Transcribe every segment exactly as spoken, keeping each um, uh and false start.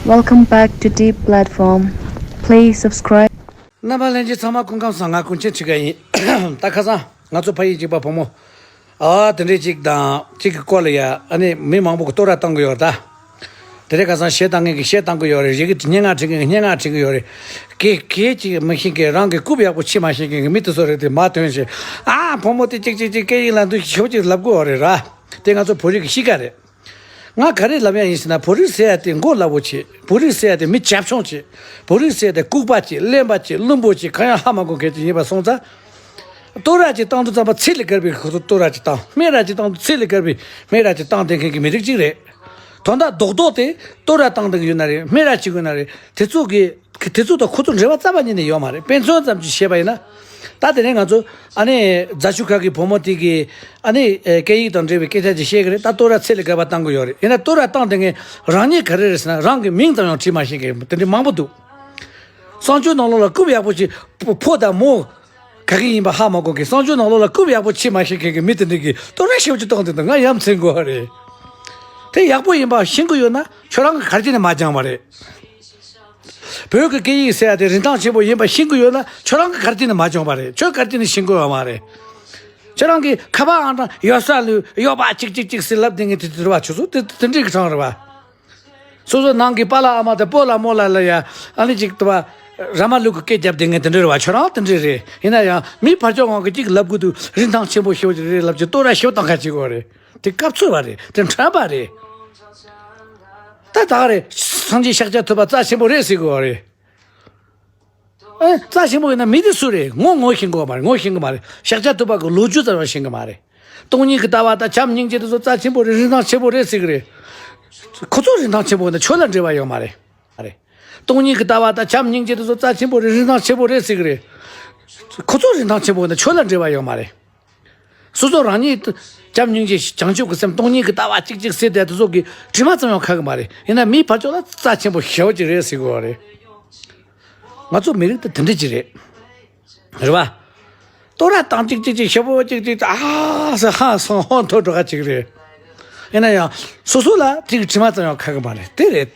Welcome back to Deep Platform. Please subscribe. རྣམ་པ་ལྷན་རྒྱས་ཚང་མ་སྐུ་ཁམས་བཟང་། ང་ཀུན་མཁྱེན་ཁྲི་ཀ་ཡིན། ད་ཁ་སང་ང་ཚོ་ཕ་ཡུལ་གཅིག་པ་བུ་མོ། ཨ་དེ་འདྲས་གཅིག་དང་གཅིག་གི་སྐོར་ལ་ཡ། ཨ་ནི་མི་མང་པོ་གི་བསྟོད་ར་བཏང་གི་ཡོད་རེད་ད། དེ་རིང་ཁ་སང་གཞས་བཏང་མཁན་གྱིས་གཞས་བཏང་གི་ཡོད་རེད། རེ་གི་སྙན་ངག་བྲིས་མཁན་གྱིས་སྙན་ངག་བྲིས་གི་ཡོད་རེད། གེ་གེ་གཅིག་མི་ཤེས་མཁན། རང་གི་རྐུབ་ཡག་པོ་ཕྱེ་མ་ཤེས་མཁན་གྱི་མི་དེ་ཚོ་རེད་དེ། མ་ཐོན་ཞིག་ཨ་བུ་མོ་དེ་གཅིག་གཅིག་གཅིག་སྐད་ཡིག་ལ་འདུག་ཞེ་པོ་ཅིག་ལབ་གི་ཡོད་རེད་ར། དེ་ང་ཚོ་བོད་རིགས་ཀྱི་གཤིས་ཀ་རེད། ང་ག་རེ་ལབ་ཡ་ཡིན་ཟེར་ན། བོད་རིགས་ཟེར་ཡ་དེ་མགོ་སླ་པོ་བྱེད། བོད་རིགས་ཟེར་ཡ་དེ་མི་རྒྱབ་ཆུང་བྱེད། བོད་རིགས་ཟེར་ཡ་དེ་ལྐུགས་པ་བྱེད། གླེན་པ་བྱེད། བླུན་པོ་བྱེད། གང་ཡང་ཧ་མ་གོ་མཁན་ཅིག་ཡིན་པ་སོང་ཙང་། བསྟོད་ར་ཅིག་བཏང་དུས་ཙམ་པ་ཚད་ལས་བརྒལ་བའི་ཁོ་ཚོ་བསྟོད་ར་ཅིག་བཏང་། སྨད་ར་ཅིག་བཏང་དུས་ཚད་ལས་བརྒལ་བའི་སྨད་ར་ཅིག་བཏང་བསྡད་མཁན་གྱི་མི་རིགས་ཅིག་རེད། དོན་དག་རྡོག་རྡོག་དེ་བསྟོད་ར་བཏང་བསྡད་ཀྱི་ཡོད་ན་རེད། སྨད་ར་བྱེད་ཀྱི་ཡོད་ན་རེད། དེ་ཚོ་གི་དེ་ཚོ་དང་ཁོ་ཚོ་འབྲེལ་བ་རྩ་བ་ཉིད་ནས་ཡོད་མ་རེད། དཔེ་མཚོན་ཙམ་ཅིག་བཤད་པ་ཡིན་ན། ད་དེ་རིང་ང་ཚོ་ཨ་ནི་རྫ་ཆུ་ཁ་གི་བུ་མོ་དེ་གིས་ཨ་ནི་ཨེ་སྐད་ཡིག་དང་འབྲེལ་བའི་སྐད་ཆ་ཅིག་བཤད་ཀྱི་རེད། ད་བསྟོད་ར་ཚད་ལས་བརྒལ་བ་བཏང་གི་ཡོད་རེད། ཡིན་ན་བསྟོད་ར་བཏང་བསྡད་མཁན་རང་ཉིད་ག་རེ་རེད་ཟེར་ན། རང་གི་མིང་ཙམ་ཡང་བྲིས་མ་ཤེས་མཁན་དེ་འདྲ་མང་པོ་འདུག། གསང་སྤྱོད་ནང་ལོགས་ལ་རྐུབ་ཡག་པོ་ཅིག་ཕོ་ཕོ་དང་མོ་ག་གི་ཡིན་པ་ཧ་མ་གོ་མཁན། གསང་སྤྱོད་ནང་ལོགས་ལ་རྐུབ་ཡག་པོ་ཕྱེ་མ་ཤེས་མཁན་གྱི་མི་དེ་འདྲ་གིས་བསྟོད་ར་ཞེ་པོ་ཅིག་བཏང་བསྡད་འདུག། ང་ཡ་མཚན་དགོས་པ་རེད། དེ་ཡག་པོ་ཡིན་པ་ཤེས་ཀྱི་ཡོད་ན་ཁྱོད་རང་གིས་ག་རེ་བྱས་ནས་མ་སྦྱངས་པ་རེད། བོད་ཀྱི་སྐད་ཡིག་ཟེར་ཡ་དེ་རིན་ཐང་ཆེན་པོ་ཡིན་པ་ཤེས་ཀྱི་ཡོད་ན་ཁྱོད་རང་གིས་ག་རེ་བྱས་ནས་མ་སྦྱངས་པ་རེད། ཁྱོད་ག་རེ་བྱས་ནས་ཤེས་ཀྱི་ཡོད་མ་རེད། ཁྱོད་རང་གིས་ཁ་པར་ཨང་གྲངས་ཡོད་ས་ལུས་ཡོད་པ་ཅིག་ཅིག་ཅིག་ཟེར་ལབ་བསྡད་མཁན་དེ་དེ་རེད་བ། ཁྱོད་ཚོ་དེ་དེ་འདྲའི་གི་གྲངས་རེད་བ། སོ་སོ་ནང་གི་པཱ་ལགས་ཨ་མ་དང་སྤོ་ལགས་རྨོ་ལགས་ལ་ཡ་ཨ་ནི་ཅིག་ཏུ་བ་ར་མ་ལུག་གི་སྐད་རྒྱབ་བསྡད་མཁན་དེ་འདྲ་རེད་བ། ཁྱོད་རང་དེ་འདྲ་རེད། ཡིན་ན་ཡང་མི་ཕར་ཕྱོགས་ངང་གི་ཅིག་ལབ་དགོས་དུས་རིན་ཐང་ཆེན་པོ་ཞེ་པོ་ཅིག་རེད་ལབ་ཀྱི་བསྟོད་ར་ཞེ་པོ་བཏང་ཁ་ཅིག་གོ་རེད། དེ་སྐབས་འཚོལ་བ་རེད། དེ་འཁྲབ་པ་རེད། ད་ད་ག་རེད། སངས་རྒྱས་ཤཱཀྱ་ཐུབ་པ་རྩ་ཆེན་པོ་རེད་ཟེར་གི་ཡོད་རེད། ཨེ་རྩ་ཆེན་པོ་ཡིན་ན་མི་དེ་སུ་རེད། ངོ་ངོ་ཤེས་གི་མ་རེད། ངོ་ཤེས་གི་མ་རེད། ཤཱཀྱ་ཐུབ་པ་གི་ལོ་རྒྱུས་ཙམ་ཡང་ཤེས་གི་མ་རེད། སྟོང་ཉིད་ཀྱི་ལྟ་བ་དང་བྱམས་སྙིང་རྗེ་དེ་ཚོ་རྩ་ཆེན་པོ་རེད། རིན་ཐང་ཆེན་པོ་རེད་ཟེར་གི་རེད། ཁོ་ཚོ་རིན་ཐང་ཆེན་པོ་ཡིན་ན་ཁྱོད་ལ་འབྲེལ་བ་ཡོད་མ་རེད། མ་རེད། སྟོང་ཉིད་ཀྱི་ལྟ་བ་དང་བྱམས་སྙིང་རྗེ་དེ་ཚོ་རྩ་ཆེན་པོ་རེད། རིན་ཐང་ཆེན་པོ་རེད་ཟེར་གི་རེད། ཁོ་ཚོ་རིན་ཐང་ཆེན་པོ་ཡིན་ན་ཁྱོད་ལ་འབྲེལ་བ་ཡོད་མ་རེད། སོ་སོ་རང་ཉིད་དུ་བྱམས་སྙིང་རྗེ་བྱང་ཆུབ་ཀྱི་སེམས་སྟོང་ཉིད་ཀྱི་ལྟ་བ་གཅིག་གཅིག་ཟེར་དེ་དེ་ཚོ་གི་དྲི་མ་ཙམ་ཡང་ཁ་གི་མ་རེད། ཡིན་ན་མིའི་ཕར་ཕྱོགས་ལ་རྩ་ཆེན་པོ་ཞེ་པོ་ཅིག་རེད་ཟེར་གི་ཡོད་རེད། ང་ཚོ་མི་རིགས་དེ་དེ་འདྲ་ཅིག་རེད། རེད་བ། བསྟོད་ར་བཏང་གཅིག་གཅིག་གཅིག་ཞེ་པོ་གཅིག་གཅིག་ཨ་ས་ཧ་སང་ཧོན་ཐོ་འགྲོ་ག་ཅིག་རེད། ཡིན་ན་ཡང་སོ་སོ་ལ་དེ་གི་དྲི་མ་ཙམ་ཡང་ཁ་གི་མ་རེད། དེ་རེད།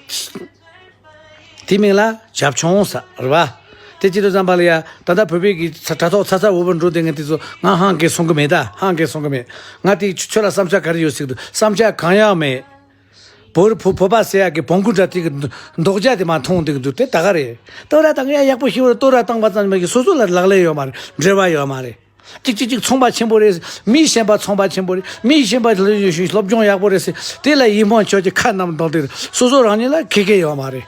དེ་མིང་ལ་རྒྱབ་ཆུང་ཟེར་རེད་བ། དེ་བྱེད་དུས་ཙམ་པ་ལ་ཡ་ད་ལྟ་བོད་པའི་གི་ཚ་དྲ་ཐོག་ཚ་ཚ་འུར་འུར་འགྲོ་བསྡད་མཁན་དེ་ཚོ་ང་ཧང་གེ་སོང་གི་མེད། ད་ཧང་གེ་སོང་གི་མེད། ང་དེ་ཁྱོད་ལ་བསམ་འཆར་ག་རེ་ཡོད་ཟེར་གི་འདུག། བསམ་འཆར་གང་ཡང་མེད། བོད་བོད་བོད་པ་ཟེར་ཡག་གི་བོང་ཀུ་འདྲ་དེ་གི་མདོག་རྒྱ་དེ་མ་མཐོང་བསྡད་གི་འདུག། དེ་ད་ག་རེད། བསྟོད་ར་བཏང་ཡ་ཡག་པོ་ཞེ་པོ་རེད། བསྟོད་ར་བཏང་བ་ཙམ་མ་གི་སོ་སོ་ལ་ལག་ལེན་ཡོད་མ་རེད། འབྲེལ་བ་ཡོད་མ་རེད། གཅིག་གཅིག་གཅིག་ཚོང་པ་ཆེན་པོ་རེད། མི་གཞན་པ་ཚོང་པ་ཆེན་པོ་རེད། མི་གཞན་པ་སློབ་སྦྱོང་ཡག་པོ་རེད་ཟེར་དེ་ལ་ཡིད་སྨོན་འཆོར་གྱི་ཁ་གནམ་འདོག་དེ་རེད། སོ་སོ་རང་ཉིད་ལ་ཁེ་ཁེ་ཡོད་མ་རེད།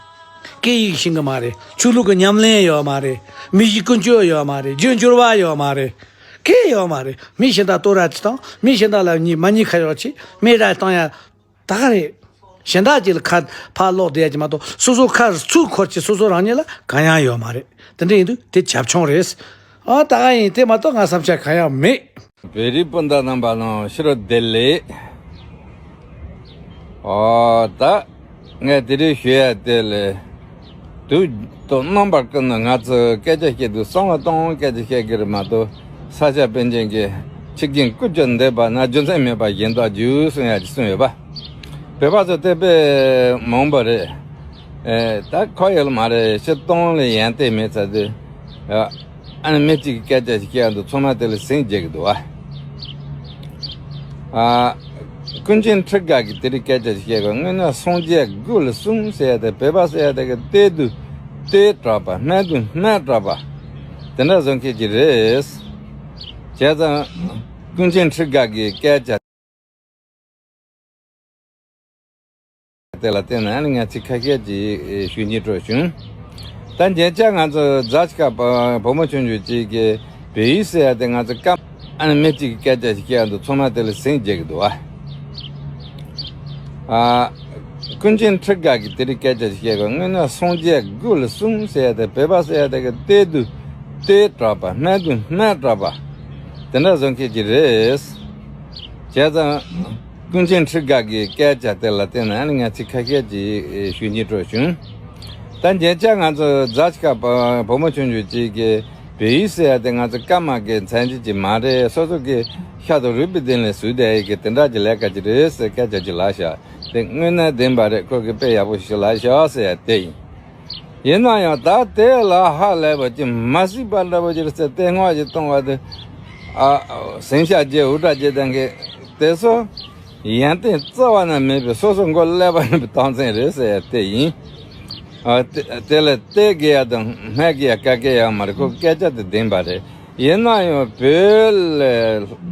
སྐད་ཡིག་ཤེས་གི་མ་རེད། ཆོས་ལུགས་ཀྱི་ཉམས་ལེན་ཡོད་མ་རེད། མི་གཞི་ཀུན་སྤྱོད་ཡོད་མ་རེད། རྒྱུ་འབྱོར་བ་ཡོད་མ་རེད། ཁེ་ཡོད་མ་རེད། མི་གཞན་དག་བསྟོད་ར་ཅིག་དང་མི་གཞན་དག་ལ་གཉིས་མ་གཉིས་ཁ་ཡོད་ཅིག་སྨད་ར་བཏང་ཡ། ད་ག་རེད། གཞན་དག་ཅིག་ལ་ཁ་ཕར་སློག་བསྡད་ཡ་ཅིག་མ་གཏོགས་སོ་སོ་ཁ་ཚུར་འཁོར་ཅིག་སོ་སོ་རང་ཉིད་ལ་གང་ཡང་ཡོད་མ་རེད། དེ་འདྲ་ཡིན་དུས་དེ་རྒྱབ་ཆུང་རེད། ཨ་ད་ག་ཡིན། དེ་མ་གཏོགས་ང་བསམ་འཆར་གང་ཡང་མེད། བོད་རིགས་སྤུན་ཟླ་རྣམ་པ་ལ་ཕྱི་རུ་བདེ་ལེགས། ཨོ་ད་ངས་དེ་རིང་ཞུ་ཡ་དེ་ལས། དུས་དང་རྣམ་པ་ཀུན་ན་ང་ཚོས་སྐད་ཆ་བཤད་དུས་བསམ་བློ་གཏོང་སྐད་ཆ་བཤད་ཀྱི་རེད་མ་གཏོགས། ས་སྐྱ་པཎ་ཆེན་གྱིས་ཆོས་ཀྱི་ཀུན་ཀྱང་འདས་པ་ན། རྒྱུ་མཚན་མེད་པར་གཞན་དག་རྒྱུ་གསུང་ཡ་ཅིག་གསུངས་ཡོད་པ། བོད་པ་ཚོ་དེ་དཔེ་མང་པོ་རེད། ཨེ་ད་ཁོ་ཡོད་ལ་མ་རེད། ཕྱི་སྟོང་ལ་ཡང་བལྟས་མེད་ཚར་དུས། ཨ་ནི་མི་གཅིག་གིས་སྐད་ཆ་ཞིག་བཤད་འདུག། ཚང་མ་དེ་ལ་ཟིང་རྒྱག་གི་འདུག་ཨ། ཨ། ཀུན་མཁྱེན་ཁྲི་དགའ་གིས་དེ་རིང་སྐད་ཆ་ཞིག་བཤད་གོ། སྔོན་ན་སངས་རྒྱས་དགུ་ལ་གསུམ་ཟེར་ཡ་དེ། བོད་པ་ཟེར་ཡ་དེ་གི་བལྟས་དུས་བལྟས་དྲགས་པ། སྨྲས་དུས་སྨྲས་དྲགས་པ། དེ་འདྲ་བཟོ་མཁན་ཅིག་རེད། བྱས་ཙང་ཀུན་མཁྱེན་ཁྲི་དགའ་གི་སྐད་ཆ་དེ་ལ་བརྟེན་ནས་ཨ་ནི་ང་ཚིག་ཁ་ཤས་ཅིག་ཞུ་སྙིང་བྲོ་བྱུང་། ད་ཉེ་ཆར་ང་ཚོ་རྫ་ཆུ་ཁ་བུ་མོ་ཆུང་ཆུང་ཅིག་གིས་བོད་ཡིག་ཟེར་ཡ་དེ་ང་ཚོ་སྐམ། ཨ་ནི་མི་གཅིག་གིས་སྐད་ཆ་ཞིག་བཤད་འདུག། ཚང་མ་དེ་ལ་ཟིང་རྒྱག་གི་འདུག་ཨ། ཨ། ཀུན་མཁྱེན་ཁྲི་དགའ་གིས་དེ་རིང་སྐད་ཆ་ཞིག་བཤད་གོ། སྔོན་ན་སངས་རྒྱས་དགུ་ལ་གསུམ་ཟེར་ཡ་དེ། བོད་པ་ཟེར་ཡ་དེ་གི་བལྟས་དུས་བལྟས་དྲགས་པ། སྨྲས་དུས་སྨྲས་དྲགས་པ། དེ་འདྲ་བཟོ་མཁན་ཅིག་རེད། བྱས་ཙང་ཀུན་མཁྱེན་ཁྲི་དགའ་གི་སྐད་ཆ་དེ་ལ་བརྟེན་ནས་ཨ་ནི་ང་ཚིག་ཁ་ཤས་ཅིག་ཞུ་སྙིང་བྲོ་བྱུང་། ད་ཉེ་ཆར་ང་ཚོ་རྫ་ཆུ་ཁ་བུ་མོ་ཆུང་ཆུང་ཅིག་གིས་ བོད་ཡིག་ཟེར་ཡ་དེ་ང་ཚོ་ཀརྨ་གི་མཚན་གཞི་ཅིག་མ་རེད། སོ་སོ་གི་ཤ་དང་རུས་པའི་གཏིང་ལ་ཟུག་བསྡད་ཡི་གི་དེ་འདྲ་ཅིག་ལས་ཀ་ཅིག་རེད་ཟེར་སྐད་ཆ་ཅིག་ལབ་ཤག་དེ་དངོས་གནས་བདེན་པ་རེད། ཁོ་གི་དཔེ་ཡག་པོ་ཞིག་ལབ་ཤག་ཟེར་ཡ་དེ་ཡིན། ཡིན་ན་ཡང་ད་དེ་ལ་ཧ་ལས་པ་ཅིག་མ་སྲིད་པ་འདྲ་པོ་ཅིག་རེད་ཟེར་བསྟོད་བསྔགས་ཅིག་གཏོང་བ་དེ། ཨ། ཟིང་ཤ་རྒྱས་འུར་སྒྲ་རྒྱས་བསྡད་མཁན་དེ་ཚོ། ཡོན་ཏན་རྩ་བ་ནས་མེད་པའི་སོ་སོ་མགོ་ཀླད་པ་ཡིན་པའི་རྟགས་མཚན་རེད་ཟེར་ཡ་དེ་ཡིན། ཨ། དེ་དེ་ལ་བསྟོད་དགོས་ཡ་དང་སྨད་དགོས་ཡ་ག་གེ་ཡོད་མ་རེད། ཁོ་སྐད་ཆ་དེ་བདེན་པ་རེད། ཡིན་ན་ཡང་བོད་ལ་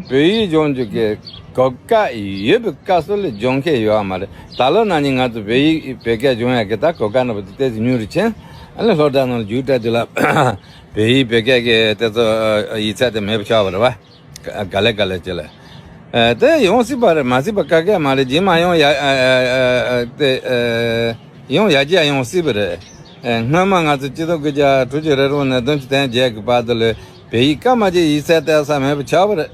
བོད་ཡིག་སྦྱོང་རྒྱུ་གི་གོ་སྐབས་ཡོད་པའི་སྐབས་སུ་ལ་སྦྱོང་མཁན་ཡོད་མ་རེད། ད་ལོ་ན་ནིང་ང་ཚོ་བོད་ཡིག་བོད་སྐད་སྦྱོང་ཡ་གི་ད་གོ་སྐབས་འདྲ་པོ་དེ་ཏོག་ཙམ་ཉུང་རུ་ཕྱིན། ཨ་ནི་སློབ་གྲྭ་ནང་ལ་རྒྱུགས་སྤྲད་དུས་ལ་བོད་ཡིག་བོད་སྐད་ཀྱི་དེ་ཚོ་ཡིག་ཚད་དེ་མེད་པ་ཆགས་པ་རེད་པ། ག་ལེ་ག་ལེ་ཅི་ལེ། ཨ། དེ་ཡོང་སྲིད་པ་རེད། མ་སྲིད་པ་ག་གེ་མ་རེད། རྗེས་མ་ཡོང་ཡ། ཨ། ཨ། ཨ། དེ། ཨ། ཡོང་ཡ་གྱི་ཡོང་སྲིད་པ་རེད། ཨ། སྔོན་མ་ང་ཚོ་ཆིག་སྟོང་དགུ་བརྒྱ་དྲུག་ཅུ་རེ་དྲུག་ནས་བདུན་ཅུ་དོན་བརྒྱད་ཀྱི་བར་དུ་ལ་བོད་ཡིག་སྐར་མ་གཅིག་ཡིག་ཚད་གཏད་ས་མེད་པ་ཆགས་པ་རེད།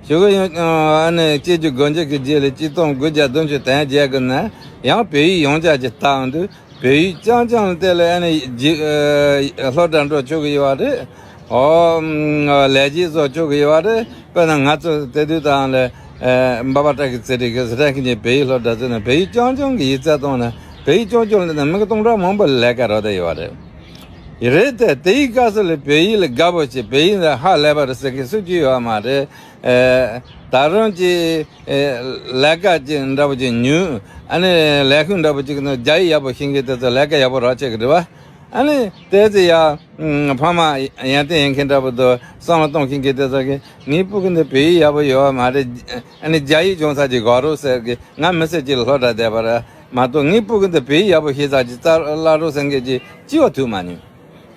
ཞུ་གི་ཡོད། ཨ་ནི་སྐྱེ་རྒྱུ་སྒོ་འབྱེད་ཀྱི་རྗེས་ལ་ཆིག་སྟོང་དགུ་བརྒྱ་བདུན་ཅུ་དོན་བརྒྱད་ཀྱི་ནས་ཡང་བོད་ཡིག་ཡོངས་ཁྱབ་ཀྱི་སྟེང་དུ། བོད་ཡིག་རྐྱང་རྐྱང་དེ་ལ་ཨ་ནི་རྗེས། ཨ། སློབ་གྲྭ་འགྲོ་ཆོག་གི་ཡོད་རེད། ཨོ། ལས་བྱེད་བཟོ་ཆོག་གི་ཡོད་རེད། དཔེར་ན་ང་ཚོ་དེ་དུས་དང་ལ། ཨ། འབའ་པ་བཀྲ་ཤིས་ཚེ་རིང་གི་སི་ཏན་གྱི་བོད་ཡིག་སློབ་གྲྭ་ཚོ་ནས་བོད་ཡིག་རྐྱང་རྐྱང་གི་ཡིག་ཚད་གཏོང་ནས་བོད་ཡིག་རྐྱང་རྐྱང་ལ་ནས་མི་གི་སྟོང་ཕྲག་མང་པོ་ལས་ཀ་རག་བསྡད་ཡོད་རེད། རེད་དེ། དེའི་སྐབས་སུ་ལ་བོད་ཡིག་ལ་དགའ་པོ་བྱེད། བོད་ཡིག་ལ་ཧ་ལས་པ་རེད་ཟེར་མཁན་སུ་གཅིག་ཡོད་མ་རེད། ཨ། ད་རུང་ཅིག་ཨེ། ལས་ཀ་ཅིག་འདྲ་པོ་ཅིག་ཉུང་། ཨ་ནི་ལས་ཁུངས་འདྲ་པོ་ཅིག་ནང་རྒྱ་ཡིག་ཡག་པོ་ཤེས་མཁན་དེ་ཚོ་ལས་ཀ་ཡག་པོ་རག་ཆོག་གི་རེད་པ། ཨ་ནི་དེ་ཚོ་ཡ། ཨམ། ཕ་མ་ཡོན་ཏན་ཡོད་མཁན་འདྲ་པོ་དང་བསམ་བློ་གཏོང་མཁན་གྱི་དེ་ཚོ་གིས་ངའི་སྤུ་གུ་འདི་བོད་ཡིག་ཡག་པོ་ཡོད་པ་མ་རེད། ཨ་ནི་རྒྱ་ཡིག་སྦྱོང་ས་ཅིག་དགོས་རེད་ཟེར་གི། ང་མི་ཚེ་གཅིག་ལ་སློབ་གྲྭ་བསྡད་པ་རེད་མ་གཏོགས། ངའི་སྤུ་གུ་འདི་བོད་ཡིག་ཡག་པོ་ཤེས་ས་ཅིག་བཙལ་སླ་རོགས་ཟེར་མཁན་ཅིག་གཅིག་པ་ཐུག་མ་མྱོང་།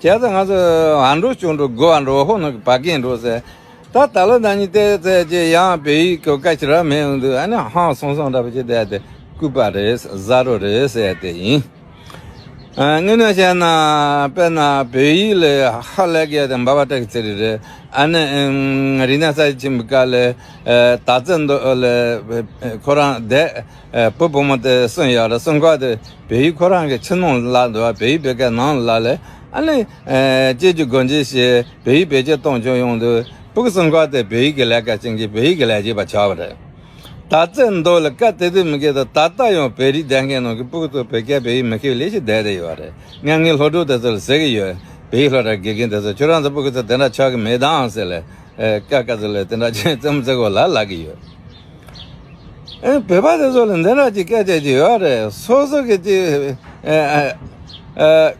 བྱས་ཙང་ང་ཚོ་ཨ་འགྲོ་ཅུང་འགྲོ། དགོས་པ་འགྲོ། ཧོ་ནོ་བ་གན་འགྲོ་ཟེར། ད་ད་ལོ་ན་ནིང་དེ་ཚེ་ཅིག་ཡང་བོད་ཡིག་གི་སྐད་ཆ་ར་མེད་འོང་དུས། ཨ་ནི་ཧང་སང་སང་འདྲ་པོ་ཅིག་བསྡད་དེ་སྐུད་པ་རེད། ཟ་རོ་རེད་ཟེར་ཡ་དེ་ཡིན། ཨ། དངོས་གནས་བཤད་ན། དཔེར་ན་བོད་ཡིག་ལ་ཧ་ལས་ཀྱི་ཡ་དེ་འབའ་པ་བཀྲ་ཤིས་ཚེ་རིང་རེད། ཨ་ནི། ཨམ། རིག་གནས་གསར་བརྗེ་ཆེན་པོའི་སྐབས་ལ། ཨ། དར་རྩེ་མདོ་ལ་ཁོ་རང་བསྡད། ཨ། བུ་བུ་མོ་དེ་གསུམ་ཡོད་རེད། གསུམ་ཀ་དེ་བོད་ཡིག་ཁོ་རང་གི་ཆུ་ནང་བསླབས་འདུག་པ། བོད་ཡིག་བོད་སྐད་ནང་བསླབས་ལས། ཨ་ནི། ཨ། སྐྱེ་རྒྱུ་སྒོ་འབྱེད་བྱས། བོད་ཡིག་བེད་སྤྱོད་གཏོང་སྤྱོད་ཡོང་དུས་སྤུ་གུ་གསུམ་ཀ་དེ་བོད་ཡིག་གི་ལས་ཀ་བྱེད་མཁན། བོད་ཡིག་གི་ལས་བྱེད་པ་ཆགས་པ་རེད། དར་རྩེ་མདོ་ལ་སྐབས་དེ་དུས་མི་སྐད་དང་། ད་ལྟ་ཡང་བོད་རིགས་བསྡད་མཁན་ནང་གི་སྤུ་གུ་ཚོ་བོད་སྐད་བོད་ཡིག་མི་ཤེས་པའི་ལས་ཤིག་བསྡད་བསྡད་ཡོད་རེད། ངས་ངའི་སློབ་ཕྲུག་དེ་ཚོ་ལ་ཟེར་གི་ཡོད། བོད་ཡིག་སློབ་གྲྭ་དགེ་རྒན་དེ་ཚོ། ཁྱོད་རང་ཚོ་སྤུ་གུ་ཚོ་དེ་འདྲ་ཆགས་གི་མེད་དང་ཟེར་ལས། ཨེ། སྐབས་སྐབས་སུ་ལ་དེ་འདྲ་ཅིག་རྩེད་མོ་རྩེ་དགོས་ལབ་ལབ་གི་ཡོད། ཨེ། བོད་པ་དེ་ཚོ་ལ་འདི་འདྲ་ཅིག་སྐད་ཆ་ཅིག་ཡོད་རེད། སོ་སོ་གི་ཅིག་ཨེ། ཨེ། ཨེ།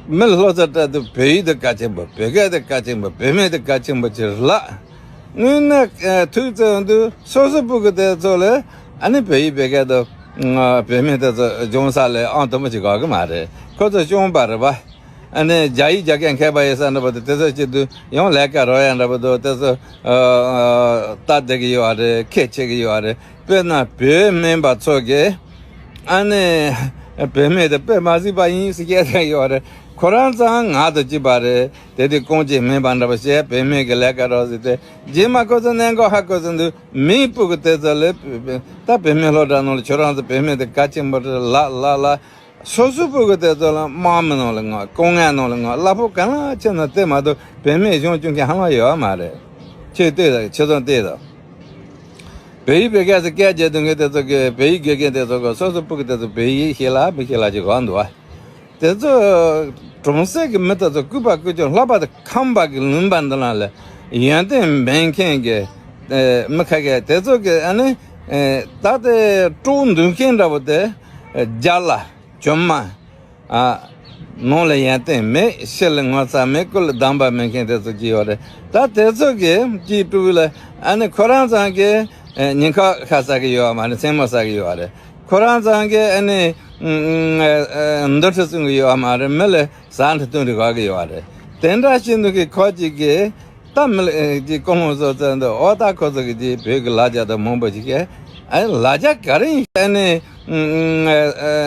མི་ལ་སློབ་གསོ་སྤྲད་དུས་བོད་ཡིག་དེ་གལ་ཆེན་པོ། བོད་སྐད་དེ་གལ་ཆེན་པོ། བོད་སྨན་དེ་གལ་ཆེན་པོ་ཅིག་ལབ། དངོས་གནས་ཨ་ཐུགས་བརྩེ་ཡོང་དུས་སོ་སོ་སྤུ་གུ་དེ་ཚོ་ལ་ཨ་ནི་བོད་ཡིག་བོད་སྐད་དང་། ཨ། བོད་སྨན་དེ་ཚོ་སྦྱོང་ས་ལ་ཨང་དང་པོ་ཅིག་དགོས་ཀྱི་མ་རེད། ཁོ་ཚོ་སྐྱོན་པ་རེད་པ། ཨ་ནི་རྒྱ་ཡིག་རྒྱག་མཁན་མཁས་པ་ཡོད་ས་འདྲ་པོ་དེ། དེ་ཚོ་བྱེད་དུས་ཡང་ལས་ཀ་རག་ཡ་འདྲ་པོ་འདུག་དེ་ཚོ། ཨ། ཨ། ལྟ་བསྡད་ཀྱི་ཡོད་རེད། ཁས་འཆེ་གི་ཡོད་རེད། དཔེར་ན་བོད་སྨན་པ་ཚོ་གིས། ཨ་ནི་བོད་སྨན་དེ་དཔེ་མ་སྲིད་པ་ཡིན་ཟེར་བཤད་བསྡད་ཡོད་རེད། ཁོ་རང་ཚང་ང་དང་གཅིག་པ་རེད། དེ་དུས་རྐང་རྗེན་སྨན་པ་འདྲ་པོ་བྱས། བོད་སྨན་གྱི་ལས་ཀ་རོགས་ཟེར་ཏེ། རྗེས་མ་ཁོ་ཚོ་གནད་འགག་ཧ་གོ་ཚར་དུས། མིའི་སྤུ་གུ་དེ་ཚོ་ལ། ད་བོད་སྨན་སློབ་གྲྭ་ནང་ལ་ཁྱོད་རང་ཚོ་བོད་སྨན་དེ་གལ་ཆེན་པོ་རེད་ལབ་ལབ་ལབ། སོ་སོའི་སྤུ་གུ་དེ་ཚོ་ལ་དམག་མི་ནང་ལ་མངགས། སྐུ་ངལ་ནང་ལ་མངགས། གླ་ཕོགས་ག་ལ་ཆེ་ན་དེ་མ་གཏོགས་བོད་སྨན་སྦྱོང་བཅུག་མཁན་ཧ་ལམ་ཡོད་མ་རེད། ཁྱེད་ལྟོས་དང་། ཁྱེད་ཚོ་ལྟོས་དང་། བོད་ཡིག་བོད་སྐད་ཟེར་སྐད་རྒྱག་སྡོད་མཁན་དེ་ཚོ་གི། བོད་ཡིག་དགེ་རྒན་དེ་ཚོ་གི་སོ་སོའི་སྤུ་གུ་དེ་ཚོ་བོད་ཡིག་ཤེས་ལ་མི་ཤེས་ལ་ཅིག་གོ་འདུག་པ། དེ་ཚོ་གྲོང་གསེབ་ཀྱི་མི་དེ་ཚོ་སྐུད་པ་ཀུ་ཅོ་ལྷག་པར་དུ་ཁམས་པ་གི་ལུང་པ་འདི་ནང་ལ་ཡོན་ཏན་མེད་མཁན་གྱི། ཨེ། མི་ཁ་ཤས་དེ་ཚོ་གི། ཨ་ནི། ཨེ། ད་ལྟའི་སྤྲོ་འདུག་མཁན་འདྲ་པོ་དེ། ཨེ། རྒྱ་ལ། གྱོན་མ། ཨ། ནང་ལ་ཡོན་ཏན་མེད། ཕྱི་ལ་ངོ་ཚ་མེད། ཀུན་ལ་སྡོམ་པ་མེད་མཁན་དེ་ཚོ་ཅིག་ཡོད་རེད། ད་དེ་ཚོ་གི་ཅིག་སྤྲོ་བོ་ལ། ཨ་ནི་ཁོ་རང་ཚང་གི། ཨེ། ཉེན་ཁ་ཁ་ཟ་གི་ཡོད་མ་རེད། མཚན་མོ་ཟ་གི་ཡོད་རེད། ཁོ་རང་ཚང་གི། ཨ་ནི། ཨ། འདུ་འཕྲོད་བསྲུང་གི་ཡོད་མ་རེད། མི་ལ་ཟ་འཕྲོ་བསྲུང་རེ་དགོས་ཀྱི་ཡོད་རེད། དེ་འདྲ་བྱེད་དུས་ཀྱི་ཁོ་ཅིག་གི། ད་མི་ལ་ཅིག་ཀུན་སློང་བཟོ་ཚར་འདུག་འོ་ད་ཁོ་ཚོ་གི་ཅིག་བོད་ཀྱི་ལ་རྒྱ་དང་མང་པོ་ཞིག་གིས། ཨ། ལ་རྒྱ་ག་རེ་ཡིན། ཨ་ནི།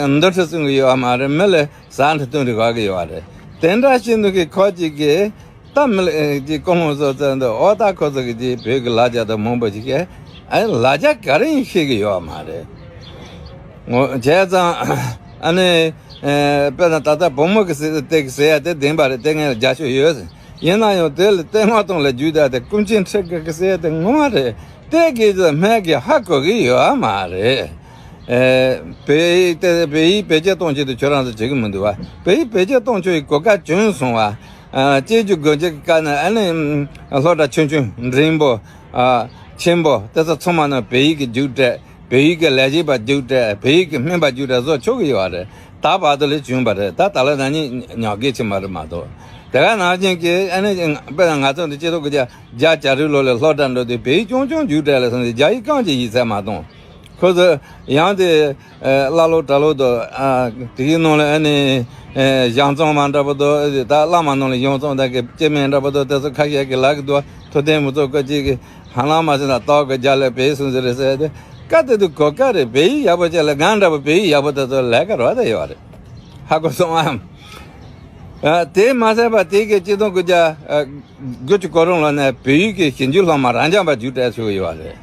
ཨ། འདུ་འཕྲོད་བསྲུང་གི་ཡོད་མ་རེད། མི་ལ་ཟ་འཕྲོ་བསྲུང་རེ་དགོས་ཀྱི་ཡོད་རེད། དེ་འདྲ་བྱེད་དུས་ཀྱི་ཁོ་ཅིག་གི། ད་མི་ལ་ཅིག་ཀུན་སློང་བཟོ་ཚར་འདུག་འོ་ད་ཁོ་ཚོ་གི་ཅིག་བོད་ཀྱི་ལ་རྒྱ་དང་མང་པོ་ཞིག་གིས། ཨ། ལ་རྒྱ་ག་རེ་ཡིན་ཤེས་ཀྱི་ཡོད་མ་རེད། ངོ་། བྱས་ཙང་། ཨ་ནི། ཨེ། དཔེར་ན་ད་ལྟ་བུ་མོ་གི་ཟེར་དེ་གི་ཟེར་ཡ་དེ་བདེན་པ་རེད། དེ་ངས་རྒྱབ་སྐྱོར་ཡོད། ཡིན་ན་ཡང་དེ་ལ་བསྟོད་བསྔགས་གཏོང་ལ་རྒྱུག་བསྡད་དེ་ཀུན་མཁྱེན་ཁྲི་ག་གི་ཟེར་དེ་ངོ་མ་རེད། དེ་གི་ཚོ་སྨན་གི་ཧ་གོ་གི་ཡོད་མ་རེད། ཨེ། བོད་ཡིག་དེ་བོད་ཡིག་བེད་སྤྱོད་གཏོང་ཆེད་དུ་ཁྱོད་རང་ཚོ་བྱེད་གི་མི་འདུག་བ། བོད་ཡིག་བེད་སྤྱོད་གཏོང་ཆོག་གི་གོ་སྐབས་བྱུང་སོང་བ། ཨ། སྐྱེ་རྒྱུ་དགོས་རྒྱུ་གི་སྐབས་ན་ཨ་ནི་སློབ་གྲྭ་ཆུང་ཆུང་འབྲིང་པོ། ཨ། ཆེན་པོ་དེ་ཚོ་ཚང་མ་ནང་བོད་ཡིག་གི་རྒྱུགས་སྤྲད། བོད་ཡིག་གི་ལས་བྱེད་པ་རྒྱུགས་སྤྲད། བོད་ཡིག་གི་སྨན་པ་རྒྱུགས་སྤྲད་བཟོ་ཆོག་གི་ཡོད་རེད། ད་བར་དུ་ལས་བྱུང་བ་རེད། ད་ད་ལོ་ན་ནིང་ཉག་གི་ཕྱིན་པ་རེད་མ་གཏོགས། དེ་ག་ནང་བཞིན་གྱི་ཨ་ནི་དཔེར་ན་ང་ཚོ་འདི་སྤྱི་ཚོགས་ཀྱི་བརྒྱ་བརྒྱ་བརྒྱད་ཅུ་ལོ་ལ་སློབ་གྲྭ་འགྲོ་དུས་བོད་ཡིག་རྐྱང་རྐྱང་རྒྱུགས་སྤྲད་ལ་སོང་ཙང་རྒྱ་ཡིག་རྐང་གཅིག་ཡིག་ཚད་མ་གཏོང་། ཁོ་ཚོ་ཡང་དེ་ཨ་བླ་ལོ་གྲྭ་ལོ་དང་། ཨ། དེའི་ནང་ལ་ཨ་ནི་ཨ་གཞང་ཚང་མ་འདྲ་པོ་དང་། ད་བླ་མ་ནང་ལ་གཞང་ཚང་དང་གི་སྐྱེ་དམན་འདྲ་པོ་དང་། དེ་ཚོ་ཁ་ཤས་ཀྱི་ལག་གི་དུ་ཐུབ་བསྟན་མི་ཚོགས་སྐུ་གཅིག་གི་ཧ་ལམ་མ་ཟིན་ན་སྟག་གི་རྒྱ་ལ་བོད་ཡིག་སྲུང་ཟེར་རེད་ཟེར་ཏེ། སྐབས་དེ་དུས་གོ་སྐབས་རེད། བོད་ཡིག་ཡག་པོ་བྱས་ལ་ང་འདྲ་པོ་བོད་ཡིག་ཡག་པོ་དེ་ཚོ་ལས་ཀ་རོགས་དེ་ཡོད་རེད། ཧ་གོ་སོང་ཨ། ཨ། དེ་མ་ཟད་པ་དེ་གི་སྤྱི་ཚོགས་ཀྱི་རྒྱ་ཨ་དགུ་བཅུ་གོ་རོང་ལོ་ནས་བོད་ཡིག་གི་ཞིབ་འཇུག་སློབ་མ་རང་རྐྱང་པ་རྒྱུགས་སྤྲད་ཆོག་གི་ཡོད་རེད།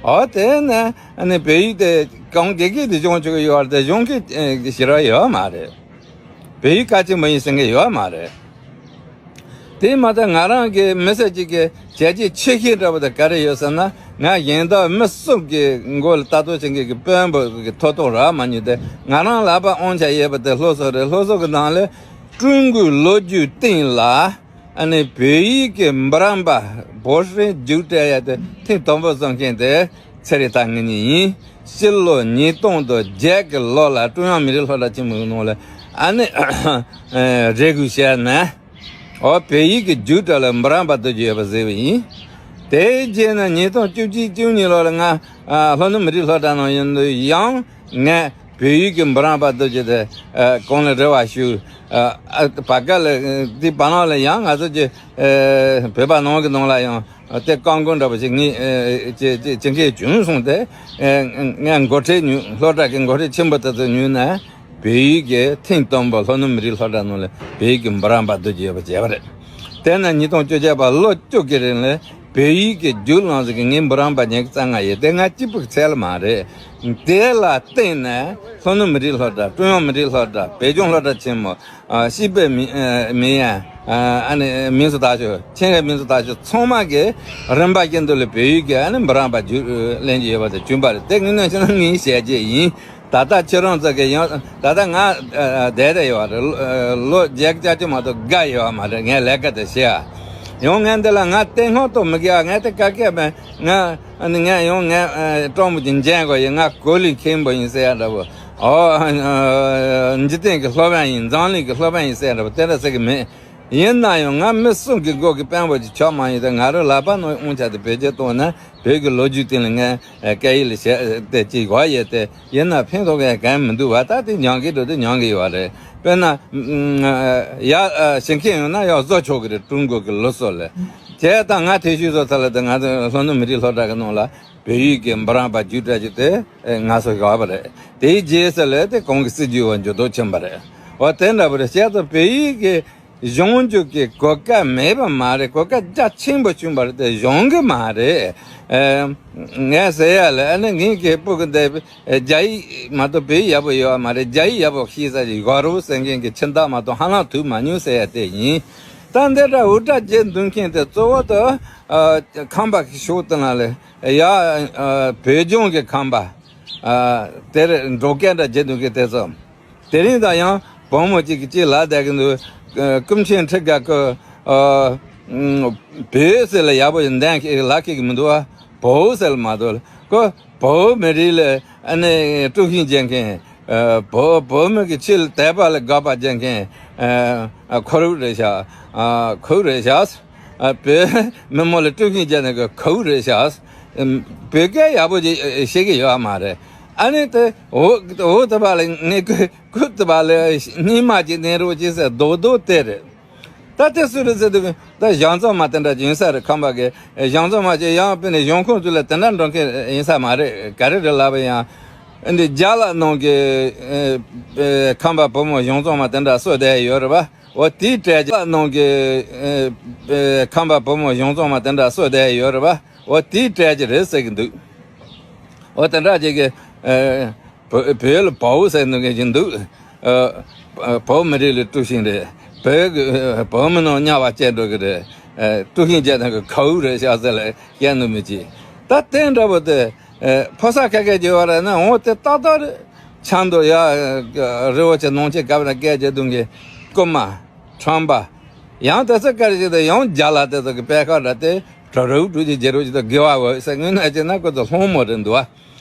ཨོ་དེ་ནས་ཨ་ནི་བོད་ཡིག་དེ་གང་དགེ་རྒན་དེ་སྦྱོང་ཆོག་གི་ཡོད་རེད། དེ་གཞུང་གི་ཨ་ཞེ་དྲག་ཡོད་མ་རེད། བོད་ཡིག་གལ་ཆེན་པོ་ཡིན་ཟེར་མཁན་ཡོད་མ་རེད། དེ་མ་ཚད་ང་རང་གི་མི་སེར་གཅིག་གི་བྱས་རྗེས་ཆེ་ཤོས་འདྲ་པོ་དེ་ག་རེ་ཡོད་ཟེར་ན། ང་གཞན་དག་མི་གསུམ་གི་མགོ་ལ་ལྟ་རྟོག་བྱེད་མཁན་གྱི་དཔོན་པོ་གི་ཐོབ་ཐང་རག་མ་མྱོང་སྟེ། ང་རང་ལག་པ་དབང་ཆ་ཡོད་པ་དེ་སློབ་གསོ་རེད། སློབ་གསོ་གི་ནང་ལས་ཀྲུང་གོའི་ལོ་རྒྱུས་སྟེང་ལ་ཨ་ནི་བོད་ཡིག་གི་འབུམ་རམས་པ་བོད་སྲིད་རྒྱུགས་སྤྲད་ཡ་དེ་ཐེངས་དང་པོ་བཟོ་མཁན་དེ་ཚེ་རིང་ཐར་ངེད་གཉིས་ཡིན། ཕྱི་ལོ་ཉིས་སྟོང་དང་བརྒྱད་གི་ལོ་ལ་ཀྲུང་དབྱང་མི་རིགས་སློབ་གྲྭ་ཆེན་མོའི་ནང་ལ་ཨ་ནི་རེ་སྐུལ་བྱས་ནས། ཨོ་བོད་ཡིག་གི་རྒྱུགས་སྤྲོད་ལ་འབུམ་རམས་པ་གཏོད་རྒྱུ་ཡོད་པ་ཟེར་བ་ཡིན། དེའི་རྗེས་ནས་ཉིས་སྟོང་བཅུ་གཅིག་བཅུ་གཉིས་ལོ་ལ་ང་ཨ་ལྷོ་ནུབ་མི་རིགས་སློབ་གྲྭ་ནང་ཡིན་དུས་ཡང་ངས་བོད་ཡིག་གི་འབུམ་རམས་པ་གཏོད་རྒྱུ་དེ་ཨ་གོང་ལ་རེ་བ་ཞུ། ཨ་ཨ་བར་སྐབས་ལ་དེའི་བར་ནང་ལ་ཡང་ང་ཚོ་གི་ཨ་བོད་པ་ནང་གི་ནང་ལ་ཡང་དེ་བཀག་འགོག་འདྲ་པོ་ཞིག་ངས་ཨ་ཅི་ཅི་ཅི་འགེལ་བྱུང་སོང་སྟེ། ཨ་ངས་འགོ་ཁྲིད་ཉུལ། སློབ་གྲྭ་གི་འགོ་ཁྲིད་ཆེན་པོ་དེ་ཚོ་ཉུལ་ནས། བོད་ཡིག་གི་ཐེངས་དང་པོ་ལྷོ་ནུབ་མི་རིགས་སློབ་གྲྭ་ནང་ལ་བོད་ཡིག་གི་འབུམ་རམས་པ་གཏོད་རྒྱུ་ཡོད་པ་བྱས་པ་རེད། དེ་ནས་ཉིས་སྟོང་བཅོ་བརྒྱད་པ་ལོ་བཅུ་གི་རིང་ལ་བོད་ཡིག་གི་རྒྱུགས་བླངས་ཟིག་གི་ངའི་འབུམ་རམས་པ་ཉི་ཤུ་རྩ་ལྔ་ཡོད། དེ་ང་གཅིག་པུ་གི་ཚད་ལ་མ་རེད། དེ་ལ་བརྟེན་ནས་ལྷོ་ནུབ་མི་རིགས་སློབ་གྲྭ། ཀྲུང་དབྱང་མི་རིགས་སློབ་གྲྭ། བོད་ལྗོངས་སློབ་གྲྭ་ཆེན་མོ། ཨ་སྤྱི་པའི་མི་ཨ་མི་ཡ། ཨ་ཨ་ནི་མིང་གཟུགས་དག་ཤོས། ཆེད་མཁས་མིང་གཟུགས་དག་ཤོས་ཚང་མ་གིས་རིམ་པ་བཞིན་དུ་ལ་བོད་ཡིག་གི་ཨ་ནི་འབུམ་རམས་པ་རྒྱུགས་ལེན་གྱི་ཡོད་པ་དེ་བྱུང་བ་རེད། དེ་ངས་ནམ་ཞིག་ན་ངའི་ཞལ་རྒྱས་ཡིན། ད་ལྟ་ཁྱེད་རང་ཚོ་གིས་ཡང་ད་ལྟ་ང་ཨ་བསྡད་དེ་ཡོད་རེད། ལོ་ལོ་བརྒྱད་ཅུ་ཅིག་མ་གཏོགས་འགའ་ཡོད་མ་རེད། ངས་ལས་ཀ་དེ་བྱས་ཨ། ཡང་ངས་འདི་ལ་ང་བསྟོད་བསྔགས་གཏོང་མི་དགོས་ཨ། ངས་དེ་ག་གས་མེད། ང་ཨ་ནི་ངས་ཡང་ངས་ཨ་སྤྲང་པོ་ཅིག་འཇོན་དགོས་ཡིན། ང་གོ་ལས་མཁས་པོ་ཡིན་ཟེར་ཡ་འདྲ་པོ། ཨོ་ཨ་འཇིག་རྟེན་གྱི་སློབ་དཔོན་ཡིན། འཛམ་གླིང་གི་སློབ་དཔོན་ཡིན་ཟེར་ཡ་འདྲ་པོ་དེ་འདྲ་ཟེར་གི་མེད། ཡིན་ན་ཡང་ང་མི་གསུམ་གྱི་མགོ་གི་དཔོན་པོ་ཅིག་ཆགས་མ་ཡོང་སྟེ། ང་རང་ལག་པ་ནང་དབང་ཆ་དེ་བེད་སྤྱོད་གཏོང་ནས་བོད་ཀྱི་ལོ་རྒྱུས་སྟེང་ལ་ངས་སྐད་ཡིག་ལ་བྱས་ཏེ་ཅིག་གོ་ཡས་ཏེ། ཡིན་ན་ཕན་ཐོགས་མཁན་གང་མི་འདུག་བ། ད་དེ་ཉམས་ཀྱི་འགྲོ་དུས་ཉམས་ཀྱི་ཡོད་རེད། དཔེར་ན་ཡ་ཞིང་ཁྱེར་ཡོང་ན་ཡག་བཟོ་ཆོག་གི་རེད། ཀྲུང་གོ་གི་ལུགས་སྲོལ་ལ། བྱས་ཙང་ང་ཐེ་ཤུ་བཟོ་ཚར་ལ་དེ་ང་ཚོ་ལྷོ་ནུབ་མི་རིགས་སློབ་གྲྭ་གི་ནང་ལ་བོད་ཡིག་གི་འབུམ་རམས་པ་རྒྱུགས་སྤྲད་རྒྱུ་དེ་ང་ཚོ་དགའ་བ་རེད། དེའི་རྗེས་སུ་ལས་དེ་གོང་གི་སྲིད་ཇུས་འོག་འགྱུར་ལྡོག་ཕྱིན་པ་རེད། འོ་དེ་འདྲ་པོ་རེད། བྱས་ཙང་བོད་ཡིག་གི་གཞུང་འཛུགས་ཀྱི་གོ་སྐབས་མེད་པ་མ་རེད། གོ་སྐབས་རྒྱ་ཆེན་པོ་བྱུང་བ་རེད། དེ་གཞུང་གི་མ་རེད། ཨེ། ངས་ཟེར་ཡ་ལ་ཨ་ནི་ངའི་སྐད་སྤུ་གུ་འདི་རྒྱ་ཡིག་མ་གཏོགས་བོད་ཡིག་ཡག་པོ་ཡོད་པ་མ་རེད། རྒྱ་ཡིག་ཡག་པོ་ཤེས་ས་ཞིག་ཡོད་རེད་ཟེར་མཁན་གྱི་ཁྱིམ་བདག་མ་གཏོགས་ཧ་ལམ་ཐུག་མ་མྱོང་ཟེར་ཡ་དེ་ཡིན། ད་འདི་འདྲ་འུར་སྒྲ་བརྗེ་འདུག་མཁན་དེ་གཙོ་བོ་དེ་ཨ་ཁམས་པ་གི་ཕྱོགས་དེ་ན་ལ་ཡ་ཨ་བོད་ལྗོངས་ཀྱི་ཁམས་པ་ཨ་དེར་འབྲོག་སྐད་འདྲ་བརྗེ་འདུག་མཁན་དེ་ཚོ། དེ་རིང་ད་ཡང་བུ་མོ་གཅིག་གིས་གཅིག་ལབ་བསྡད་ཀྱི་འདུག། ཨ་ཀུན་མཁྱེན་ཁྲི་ག་གི་ཨ་བོད་ཟེར་ལ་ཡག་པོ་ཡིན་འདན་ཁྱེད་ལབ་ཁྱེད་ཀྱི་མི་འདུག་བ། བོད་ཟེར་ལ་མ་གཏོགས་ཁོ་བོད་མི་རིགས་ལ་ཨ་ནི་དཀྲུག་ཤིང་རྒྱག་མཁན། ཨ་བོད་བོད་མི་གི་ཆོས་ལ་དད་པ་ལ་དགག་པ་རྒྱག་མཁན་ཨ་ཁོ་རང་རེད་ཤག། ཨ་ཁོ་རེད་ཤག། ཨ་བོད་མི་མང་ལ་དཀྲུག་ཤིང་རྒྱག་ནས་གི་ཁོ་རེད་ཤག། ཨ་བོད་སྐད་ཡག་པོ་ཅིག་ཤེས་ཀྱི་ཡོད་མ་རེད། ཨ་ནི་དེ་འོ་འོ་དེ་བ་ལ་ངས་ཁོ་ཁོ་དེ་བ་ལ་སྙིང་མ་ཅིག་ནས་རོགས་ཅིག་ཟེར་རྡོག་རྡོག་དེ་རེད། ད་དེ་སུ་རེད་ཟེར་དུས་ད་གཞང་ཚང་མ་དེ་འདྲ་ཅིག་ཡིན་ས་རེད། ཁམས་པ་གི་གཞང་ཚང་མ་ཅིག་ཡང་དཔེར་ན་གཞུང་ཁོངས་ཚོ་ལ་དེ་འདྲ་འགྲོ་མཁན་ཡིན་ས་མ་རེད། ག་རེ་རེད་ལབ་པ་ཡང་འདི་རྒྱ་ལ་ནང་གི་ཨ་ཁམས་པ་བུ་མོ་གཞང་ཚང་མ་དེ་འདྲ་གསོ་བསྡད་ཡོད་རེད་པ། འོ་དེའི་གྲས་ཀྱི་ལ་ནང་གི་ཨེ་ཨེ་ཁམས་པ་བུ་མོ་གཞུང་ཚང་མ་དེ་འདྲ་གསོ་བསྡད་ཡོད་རེད་པ། འོ་དེའི་གྲས་ཀྱི་རེད་ཟེར་གི་འདུག། འོ་དེ་འདྲ་ཅིག་གི་ཨེ་བོད་བོད་ལ་བའོ་ཟེར་འདུག་གི་འདུག། ཨེ་བོད་མི་རིགས་ལ་དཀྲུག་ཤིང་རེད། བོད་ཀྱི་བོད་མི་ནང་དམྱལ་བ་སྐྱེ་འགྲོ་གི་རེད། ཨ་དཀྲུག་ཤིང་རྒྱག་མཁན་གྱི་ཁའུ་རེད་ཤག་ཟེར་ལ་བཤད་ནི་མི་བྱེད། ད་དེ་འདྲ་པོ་དེ་ཨ་ཕོ་གསར་ཁ་ཁ་རྒྱུ་བ་རེད་ན། འོ་དེ་ཏག་ཏག་རེད། ཆབ་མདོ་ཡ་རི་བོ་ཆེ་ནང་ཆེན་གབ་ན་སྐད་ཆ་བརྡུང་གི་རྐུན་མ་ཁྲམ་པ། ཡང་དེ་ཚོ་ག་རེ་བྱེད་དུ། ཡང་རྒྱ་ལ་དེ་ཚོ་གི་པད་ཁ་འདྲ་དེ་གྲུ་རུག་གྲུག་ཅིག་རྒྱག་རོགས་བྱེད་དུ། དགེ་བ་འོས་ཟེར། དངོས་གནས་བྱས་ན་ཁོ་ཚོ་སློང་མོ་རེད་འདུག་ཨ།